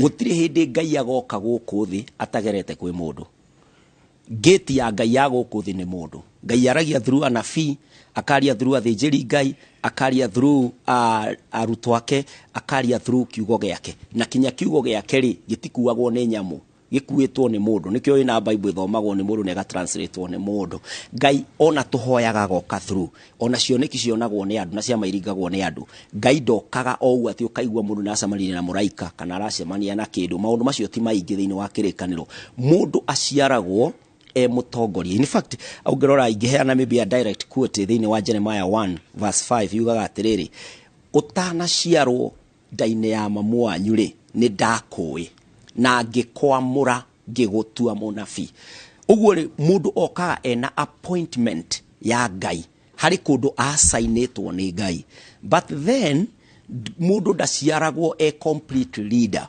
Gũtirĩ hĩndĩ Ngai agoka gũkũ thĩ atagerete kwĩ mũndũ. Gate ya Ngai ya gũkũ thĩ nĩ mũndũ. Ngai aragia through anabii, akaria through athĩnjĩri Ngai, akaria through arutwo ake, akaria through kiugo gĩake. Na kinya kiugo gĩake rĩ, gĩtikuagwo nĩ nyamũ, gĩkuĩtwo nĩ mũndũ. Nĩkĩo wĩna Bible ĩthomagwo nĩ mũndũ na ĩgatranslate nĩ mũndũ. Ngai ona tũhoyaga agoka through. Ona cioneki cionagwo nĩ andũ na ciama iringagwo nĩ andũ. Ngai ndokaga o ũguo atĩ ũkaigua mũndũ nĩ aracemania na mũraika kana aracemania na kĩndũ. Maũndũ macio ti maingĩ thĩinĩ wa kĩrĩkanĩro. Mũndũ aciaragwo e mũtongoria. In fact, ũngĩrora ingĩheana maybe a direct quote thĩinĩ wa Jeremiah 1 verse 5 yugaga atĩrĩrĩ, ũtanaciarwo nda-inĩ ya mamu wanyu rĩ, nĩ ndakũĩ na ngĩkwamũra ngĩgũtua mũnabii. Ũguo rĩ, mũndũ okaga ena appointment ya Ngai harĩ kũndũ asainĩtwo nĩ Ngai. But then mũndũ ndaciaragwo e complete leader.